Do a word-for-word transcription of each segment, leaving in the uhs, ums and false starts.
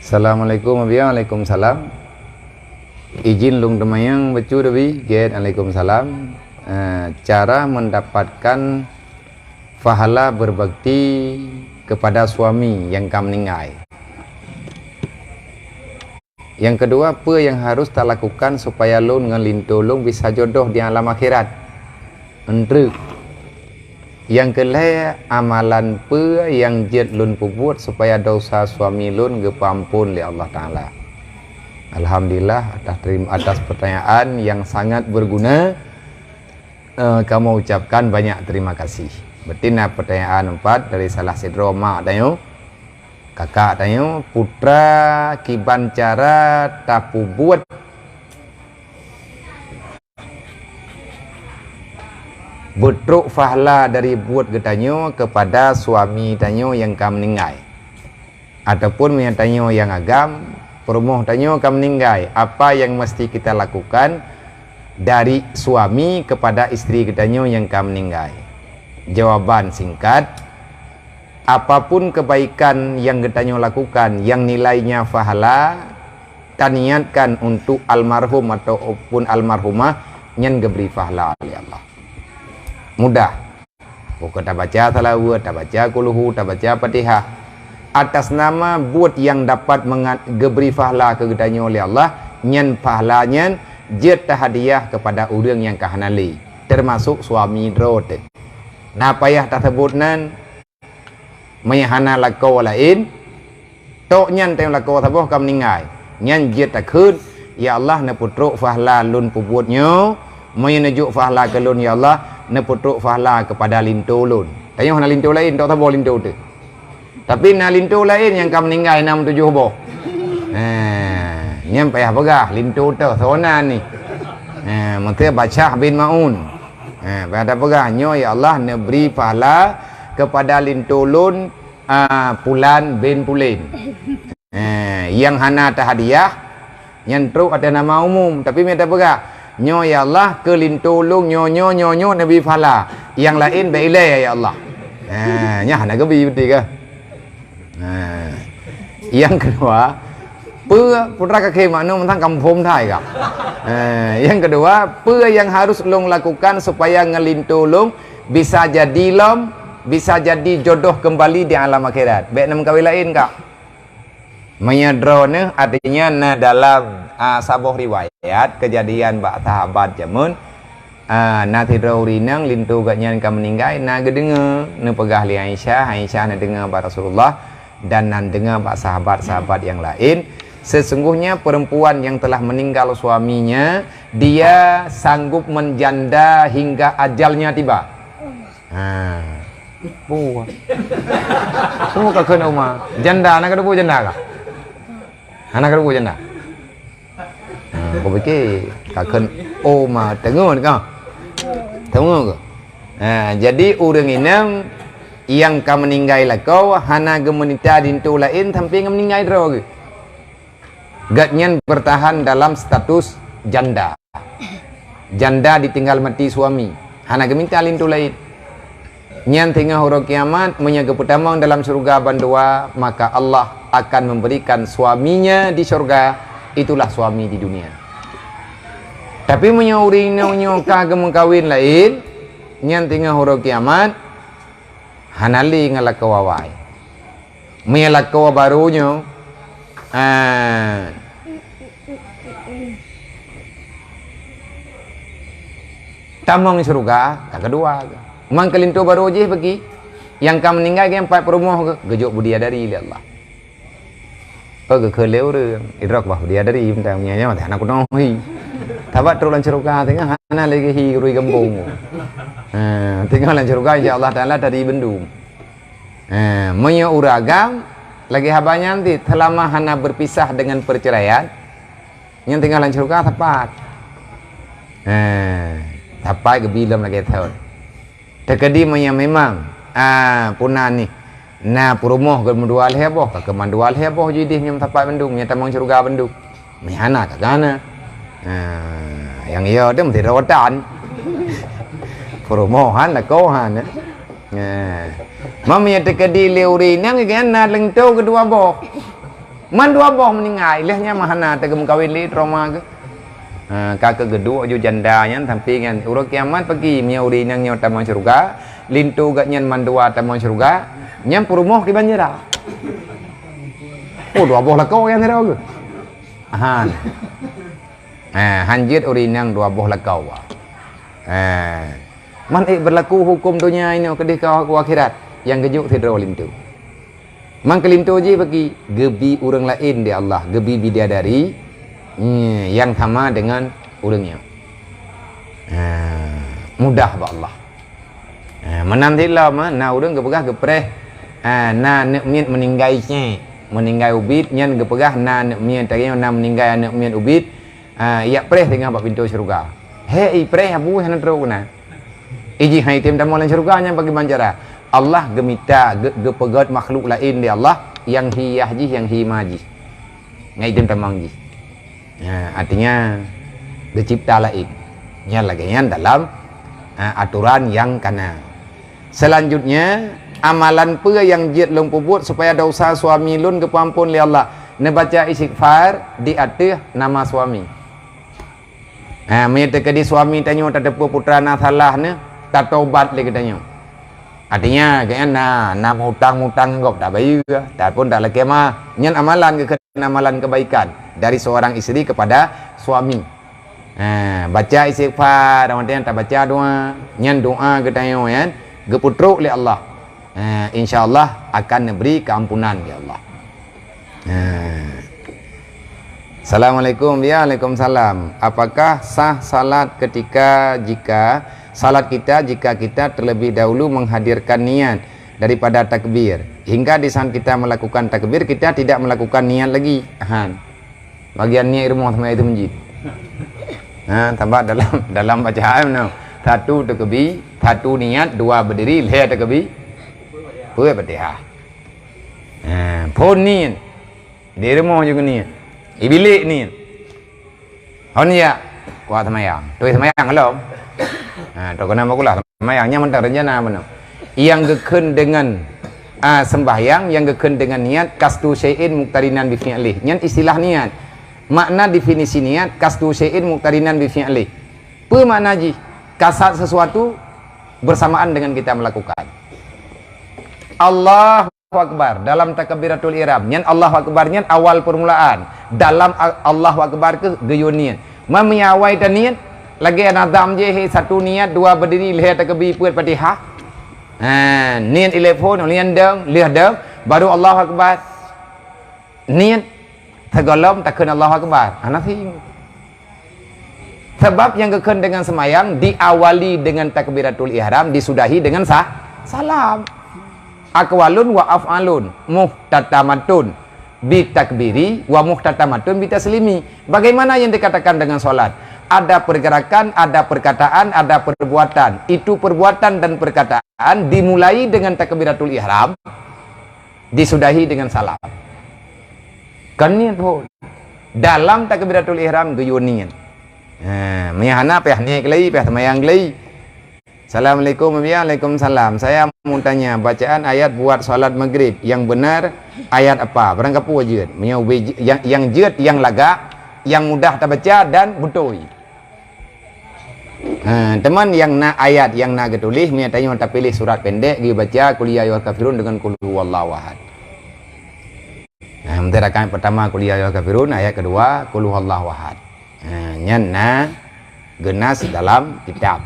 Assalamualaikum, Abi. Waalaikumsalam. Izin lôn teumanyong bacut, Abi. Gét, waalaikumsalam. Eh, cara mendapatkan pahala berbakti kepada suami yang ka meninggal. Nyang keudua, peue nyang harôh talakukan supaya lôn ngon linto lôn bisa jodoh di alam akhirat? Eunteuk. Nyang keulhèe, amalan peue nyang jeuet lôn peubuet supaya desya suami lôn geupeuamphon lé Allah Taala? Alhamdulillah atas terim-, atas pertanyaan yang sangat berguna. Eh, kamoe ucapkan banyak terima kasih. Berarti na pertanyaan empat dari salah sidroe mak tanyoe, kakak tanyoe, putra kiban cara tapeubuet beutrok pahala dari buet geutanyoe kepada suami tanyoe nyang ka meninggai. Ataupun meunyoe tanyoe nyang agam, peurumoh tanyoe ka meninggai, apa yang mesti kita lakukan dari suami kepada isteri geutanyoe nyang ka meninggai? Jawaban singkat, apapun kebaikan yang geutanyoe lakukan yang nilainya pahala, taniatkan untuk almarhum ataupun almarhumah, nyan geubri pahala lé Allah. Mudah. Pokok tabaca salawat, tabaca kulhu, tabaca Fatihah. Atas nama buet nyang dapat mengat-, geubri pahala keu geutanyoe lé Allah, nyan pahala nyan jeuet tahadiah kepada ureuëng nyang ka hana lé, termasuk suami droe teuh. Na payah taseubut nan, meunyoe hana lakoe laén, tok nyan teuh lakoe saboh ka meuninggai. Nyan jeuet takheun, "Ya Allah, neupeutrok pahala lôn peubuet nyoe, meunyoe neujok pahala keu lôn, ya Allah, neupeutrok pahala keupada linto lôn." Tanyoe hana linto laén, tok saboh linto teuh. Tapi na linto laén nyang ka meuninggai, na meutujoh boh. Ha, nyan payah peugah, linto teuh, soe nan nyan? Ha, meuteubacah bin Maun. Ha, payah tapeugah, "Nyoe, ya Allah, neubri pahala keupada linto lôn, a, Pulan bin Pulen." Eh, nyang hana tahadiah, nyan trok ateueh nama umum. Tapi meunyoe tapeugah, "Nyoe, ya Allah, keu linto lôn nyoe, nyoe, nyoe, nyoe neubri pahala. Nyang laén bèk ilèe, ya Allah." Eh, nyan hana geubi beutôi kah? Nah, nyang keudua, peue putra kakhe makna mantong kamoe phom thai kah? Eh, nyang keudua, peue nyang harôh lôn lakukan supaya ngon linto lôn bisa jadi lom, bisa jadi jodoh keumbali di alam akhirat? Bèk na meukawen laén kah? Meunyoe droeneuh, artinya na dalam, a, saboh riwayat keujadian bak sahabat jameun, a, na sidroe ureuëng inong linto gobnyan ka meuninggai, na geudeungoe neupeugah lé Aisyah, Aisyah neudeungoe bak Rasulullah, dan na neudeungoe bak sahabat-sahabat nyang laén, "Sesungguhnya perempuan yang telah meninggal suaminya, dia sanggup menjanda hingga ajalnya tiba." Ha. Buah. Semua ka kheun uma. Janda, na ka teupeue janda kah? Hana ka teupeue janda? Ha, kupike ka kheun uma teungeut kah? Teungeut kah? Ha, jadi ureuëng inong nyang ka meuninggai lakoe hana geumeunita linto laén sampoe ngon meuninggai droe geuh. Gobnyan bertahan dalam status janda. Janda ditinggal mati suami, hana geuminta linto laén. Nyan teungoh uroe kiamat, meunyoe geupeutamong dalam syeuruga bandua, maka Allah akan memberikan suaminya di syeuruga, itulah suami di dunia. Tapi meunyoe ureuëng inong nyoe ka geumeukawen laén, nyan teungoh uroe kiamat, hana lé ngon lakoe awai. Meunyoe lakoe barô nyoe, ah, tamong syeuruga, ka keudua. Man keu linto barô jih bagi, nyang ka meuninggai geuh pat peurumoh geuh, geujok bidadari lé Allah. Oh, geukheun lé ureuëng, idrok bah bidadari, mantong nyan nyoe, hana keunoe hi. Sabat trok lam syeuruga, teungoh hana lé geuh hi rui geumbong. Ha, teungoh lam syeuruga, insya Allah Taala tadi bendum. Eh, meunyoe ureuëng agam, lagée haba nyan cit, seulama hana berpisah dengan perceraian, nyan teungoh lam syeuruga sapat. Eh, sapat geubi lom lagée thon. Teukeudi meunyoe memang, ah, puna nih, na peurumoh geumeudua lhée boh, ka keumeudua lhée boh jidih nyoe sapat bandum, nyan tamong syeuruga bandum. Meuhana ka gana. Ah, nyang yo teuh meusidroe tan. Peurumoh han, lakoe han, eh. Ha. Meunyoe teukeudi lé ureueng inong, geuh na linto keudua boh. Man dua boh meuninggai, lheueh nyan meuhana teugeumeukawen lé trauma geuh. Ha, ka keu geuduek ju janda nyan sampai nyan uroe kiamat pagi, meunyoe ureueng inong nyoe tamong syeuruga, linto geuh nyan mandua tamong syeuruga, nyan peurumoh kiban jira. Oh, dua boh lakoe nyan sidroe geuh. Ha. Ha, hanjeuet ureueng inong dua boh lakoe. Ha. Man ék beurlaku huköm donya inoe keudeh ka u akhirat, nyang geujok sidroe linto. Man keu linto jih bagi geubi ureueng laén di Allah, geubi bidadari, hmm, nyang sama deungon ureueng nyoe. Ha, mudah bak Allah. Ha, meunan cit lom, ha, na ureueng geupeugah geupreh, ha, na aneuk miet meuninggai cék, meuninggai ubit, nyan geupeugah na aneuk miet, teurimong na meuninggai aneuk miet ubit, ha, jak preh singoh bak pintoe syeuruga. He, ipreh abu hana trok keunan. Ijih hai tem tamong lam syeuruga nyan bagi bancara. Allah geumita, geu-, geupeugét makhluk laén lé Allah nyang hi yah jih, nyang hi ma jih. Ngai tem tamong jih. Ha, artinya geucipta laén. Nyan lagée nyan dalam, ha, atoran nyang kana. Selanjutnya, amalan peue nyang jeuet lôn peubuet supaya dosa suami lôn geupeuampon lé Allah? Neubaca istighfar di ateueh nama suami. Ha, meunyoe teukeudi suami tanyoe tateupeue putra na salah nyoe, tatobat lé geutanyoe. Artinya, keu nyan na, na mutang-mutang gob tabayeue, tapi pun talakée meu'ah. Nyan amalan geukheun amalan kebaikan dari seorang istri kepada suami. Ha, baca istighfar, watée nyan tabaca doa, nyan doa geutanyoe nyan geupeutrok lé Allah. Ha, insya Allah akan neubri keampunan lé Allah. Ha. Assalamualaikum. Ya, waalaikumsalam. Apakah sah salat ketika jika salat kita jika kita terlebih dahulu menghadirkan niat daripada takbir, hingga di saat kita melakukan takbir kita tidak melakukan niat lagi? Han. Bagian niat rumoh sama itu masjid. Ha, sabab dalam, dalam bacaan no. Satu takbir, satu niat, dua berdiri, lhée takbir. Peue Fatihah. Ha, phon niat. Di rumoh juga niat. Ibilek niat. Hon ya, kuat semayang. Tuh semayang lom. Ha, tu kena makulah semayang. Nyan mantong rencana beuna. Yang geukheun dengan, ah, sembahyang, yang geukheun dengan niat, kastu syai'in muqtarinan bi fi'lih. Nyan istilah niat. Makna definisi niat, kastu syai'in muqtarinan bi fi'lih. Peue makna jih? Kasat sesuatu bersamaan dengan kita melakukan. Allahu Akbar dalam takbiratul ihram. Nyan Allahu Akbar nyan awal permulaan. Dalam a-, Allahu Akbar keuh geuyue niet. Meunyoe awai taniet, lagée nazam jih, he, satu niat, dua berdiri, lhée takbir, peuet Fatihah. Ha, niet ilée phon, ulian dong, lheueh dong, baru Allahu Akbar. Niet, sigohlom takheun Allahu Akbar. Hana sing. Sebab nyang geukheun dengan semayang diawali dengan takbiratul ihram, disudahi dengan sa-, salam. Aqwalun wa af'alun muhtatamatun bitakbiri wa muhtatamatun bitaslimi. Bagaimana yang dikatakan dengan salat? Ada pergerakan, ada perkataan, ada perbuatan. Itu perbuatan dan perkataan dimulai dengan takbiratul ihram, disudahi dengan salam. Kon niet phon. Dalam takbiratul ihram geuyue niet. Ha, meunyoe hana payah niet keulai, payah seumayang keulai. Assalamualaikum, ya, waalaikumsalam. Saya mau tanya, bacaan ayat buat salat maghrib yang benar ayat apa? Barang kapeue jeuet? Meunyoe ubé je-, yang, yang jeuet, yang lagak, yang mudah tabaca dan beutôi. Ha, teuma nyang na ayat nyang na geutuléh, meunyoe tanyoe tapiléh surat pendek, geubaca Qul ya ayyuhal kafirun dengan Qul huwallahu ahad. Ha, meuteurakan pertama Qul ya ayyuhal kafirun, ayat kedua Qul huwallahu ahad. Ha, nyan na geunas dalam kitab.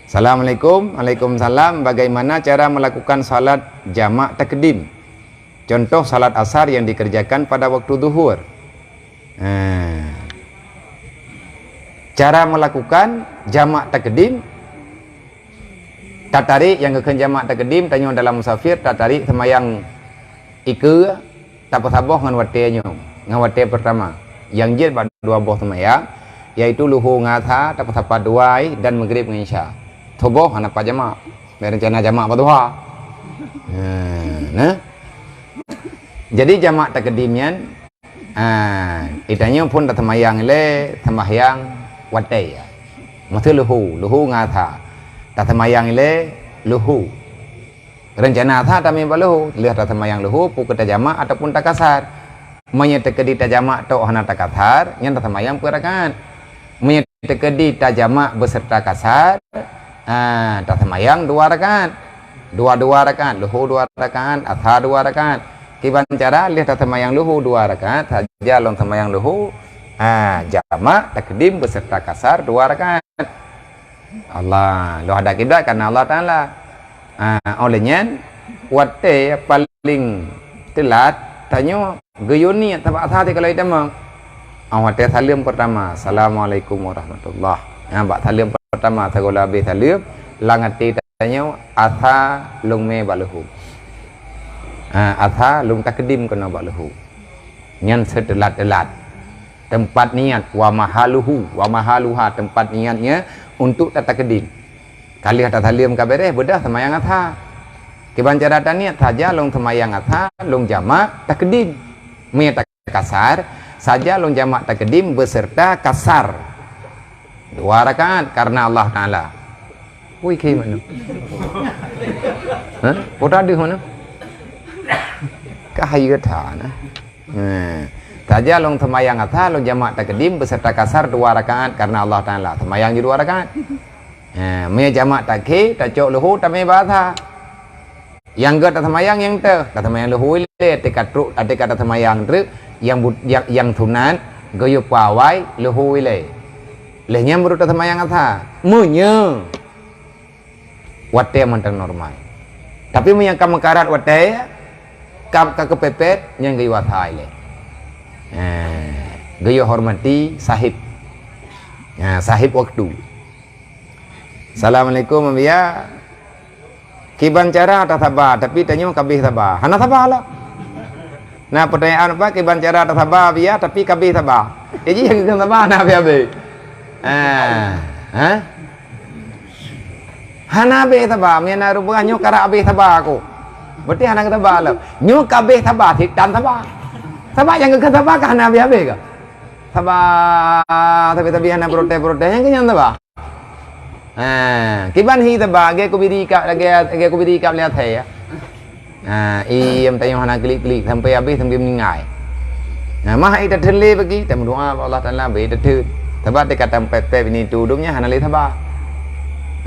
Assalamualaikum. Waalaikumsalam. Bagaimana cara melakukan salat jamak takdim? Contoh salat asar yang dikerjakan pada waktu zuhur. Ha. Cara melakukan jamak takdim, tatarék nyang geukheun jamak takdim, tanyoe dalam musafir, tatarék seumayang ikeue, tapeusaboh ngon watée nyoe, ngon watée pertama. Nyang jeuet bak dua boh seumayang, yaitu luho ngon asa, tapeusapat dua ai, dan maghrib ngon isya. Suboh hana pat jamak. Meurencana jamak bak duha. Ha, nah. Jadi jamak takdim nyan, ha, geutanyoe phon taseumayang ilée, seumayang watée. Meusti luho, luho ngon asa. Taseumayang ilée, luho. Reuncana asar tamé bak luhu, lheueh taseumayang luhu, peu kheueh tajamak ataupun takasar. Meunyoe teukeudi tajamak tok hana takasar, nyan taseumayang peuet rakaat. Meunyoe teukeudi tajamak beuseureuta kasar, ha, taseumayang dua rakaat. Dua-dua rakaat, luhu dua rakaat, asar dua rakaat. Kiban cara lheueh taseumayang luhu dua rakaat, saja lom seumayang luhu, ha, jamak takdim beuseureuta kasar dua rakaat. Allah, lheueh hadap kiblat karena Allah Taala. Ha, oleh nyan, watée paléng teulat, tanyoe geuyue niet sabab asar teuka lom tamong. Ah, watée saleuem peurtama, "Assalamualaikum warahmatullah." Ha, bak saleuem peurtama, sigohlom habéh saleuem, lam até tanyoe asar lôn mé bak luhu. Ha, asar lôn takdim keunoe bak luhu. Nyan seuteulat-teulat. Teumpat niet, wa mahaluhu, wa mahaluha, teumpat nietnya untuk tatakdim. Ka lheueh tasaleuem ka beres, beudôh seumayang asar. Kiban cara taniet, saja lôn seumayang asar, lôn jamak takdim. Meunyoe takasar, saja lôn jamak takdim beuseureuta kasar. Dua rakaat karena Allah Taala. Ui, khe meunan. Hah? Peue tadeuh meunan? Ka hai gata na. Ha. Saja lôn seumayang asar, lôn jamak takdim beuseureuta kasar dua rakaat karena Allah Taala. Seumayang jih dua rakaat. Ha, meunyoe jamak takhé, tacok luhu tamé bak asar. Nyang gét taseumayang nyang teuh, taseumayang luhu ilée, teuka trok, teuka taseumayang treuk, nyang bu-, nyang, nyang sunat, geuyue peuawai luhu ilée. Lheueh nyan baru taseumayang asar. Meunyoe watée mantong normal. Tapi meunyoe ka meukarat watée, ka, ka keupepet, nyan geuyue asar ilée. Ha, geuyue hormati sahib. Ha, sahib waktu. Assalamualaikum, Abiya. Kiban cara tasaba, tapi tanyoe ka abéh saba. Hana saba lah. Nah, peutanyaan apa, kiban cara tasaba, Abiya, tapi ka abéh saba. Jadi, nyang geukheun saba hana abéh-abéh. Ha. Ha? Hana abéh saba, meunyo na rupa nyoe karap abéh saba aku. Berarti hana geusaba lom. Nyoe ka abéh saba, sitan saba. Saba nyang geukheun saba ka hana abéh-abéh ka? Saba, tapi-tapi hana protes-protes, nyang keu nyan saba. Ha, kiban hi saba, lagée kubiri kab, lagée, lagée kubiri kab lé asée, ya. Ha, iem tanyoe hana klik-klik sampai habéh, sampai meuninggai. Ha, mah ai tatheun lé bagi, tameudoa bak Allah Taala, beu tatheun. Sabab teuka tampet-pet bini tu dum nyan hana lé saba.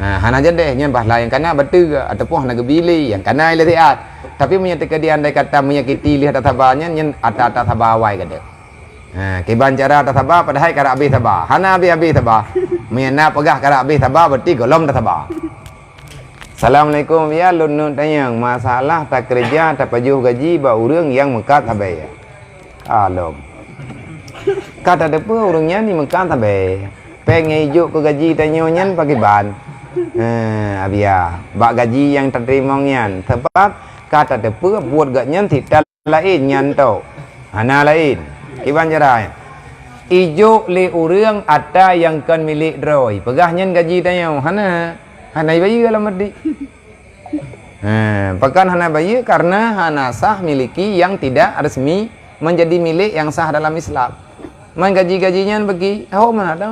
Ha, hana jadeh, nyan bah lah nyang kana bateue, ataupun hana geubi lé, nyang kana lé siat. Tapi meunyoe teuka di andai kata menyakiti lheueh ata saba nyan, nyan ata-ata saba awai gata. Ha, kiban cara tasaba padahai karap abéh saba. Hana abéh-abéh saba. Meunyo na peugah karap abéh saba, berarti gohlom tasaba. Assalamualaikum, ya, lôn neuk tanyong, masalah takeureuja tapajoh gaji bak ureuëng nyang meukat sabe. Alom. Ka tateupeue ureuëng nyan di meukat sabe. Péng nyang ijok keu gaji tanyoe nyan pakriban? Eh, Abiya, bak gaji nyang tateurimong nyan. Sabab ka tateupeue buet gobnyan sitan laén nyan tok. Hana laén. Kiban cara nyan. Ijok lé ureuëng ata nyang kon milék droe. Peugah nyan gaji tanyoe. Hana. Hana ibayeue lam até. Ha, pakon hana bayeue? Karena hana sah miliki yang tidak resmi menjadi milik yang sah dalam Islam. Man gaji-gaji nyan bagi, ho mana ada.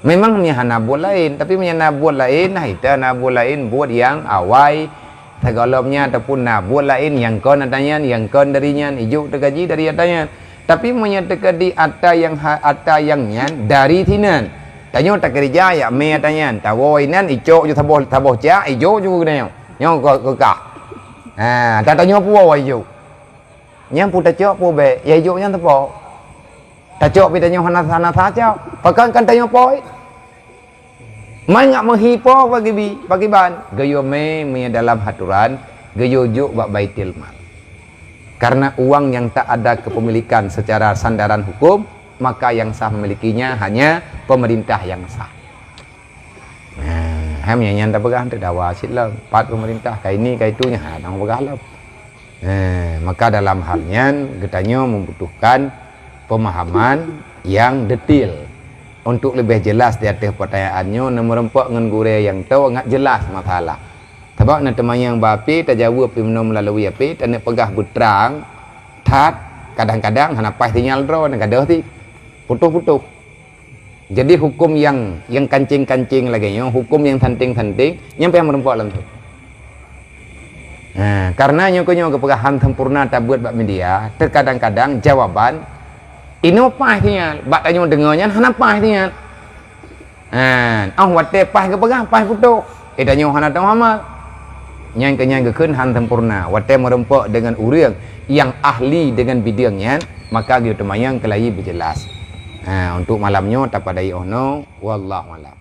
Memang meunyo hana buet laén, tapi meunyo na buet laén, nah, ita na buet laén, buet nyang awai sigohlom nyan, ataupun na buet laén nyang kon ata nyan, nyang kon dari nyan, ijok teugaji dari ata nyan. Tapi meunyo teuka di ata nyang ha-, ata nyang nyan dari sinan, tanyoe takeureuja jak mé ata nyan, tawoe inan, icok ju saboh, saboh cak, ijok ju keu tanyoe. Nyoe keu, keu kah. Ha, ata tanyoe puwoe ijok. Nyang peu tacok peu bék, ya ijok nyan teupok. Tacok pih tanyoe hana, hana tacok. Pakon kan tanyoe poi. Mangat meuhi po bagi bi, bagi ban. Geuyue mé, mé dalam aturan, geuyue jok bak Baitul Mal. Karena uang yang tak ada kepemilikan secara sandaran hukum, maka yang sah memilikinya hanya pemerintah yang sah. Nah, hai meunyo nyan tapeugah teuh dawa cit lom, pat pemerintah, ka ini, ka itu, nyan hana dong peugah lom. Nah, maka dalam hal nyan geutanyoe membutuhkan pemahaman yang detail. Untuk lebih jelas di ateueh pertanyaan nyoe, neumeureumpok ngon gurée nyang toe ngat jelas masalah. Sabab na teumanyong bak api, tajaweueb pih meunoe meulalu api, taneuk peugah beutrang that, kadang-kadang hana paih sinyal droe, neugadôh ti putoh-putoh. Jadi hukum nyang, nyang kancing-kancing lagée nyoe, hukum nyang santing-santing, nyang payah meureumpok lam tu. Ha, karena nyoe keuh nyoe geupeugah han sempurna tabeuet bak media, terkadang-kadang jawaban inoe paih siat, bak tanyoe deungoe nyan hana paih siat. Ha, oh watée paih geupeugah, paih putôh. Eh, tanyoe hana tahu amal. Nyan keuh nyan geukheun han sempurna. Watée meurumpok dengan ureuëng yang ahli dengan bidang nyan, maka geuyue teumanyong keulayi beujeulaih. Ha, untuk malam nyoe tapadai oh noe, wallahu a'lam.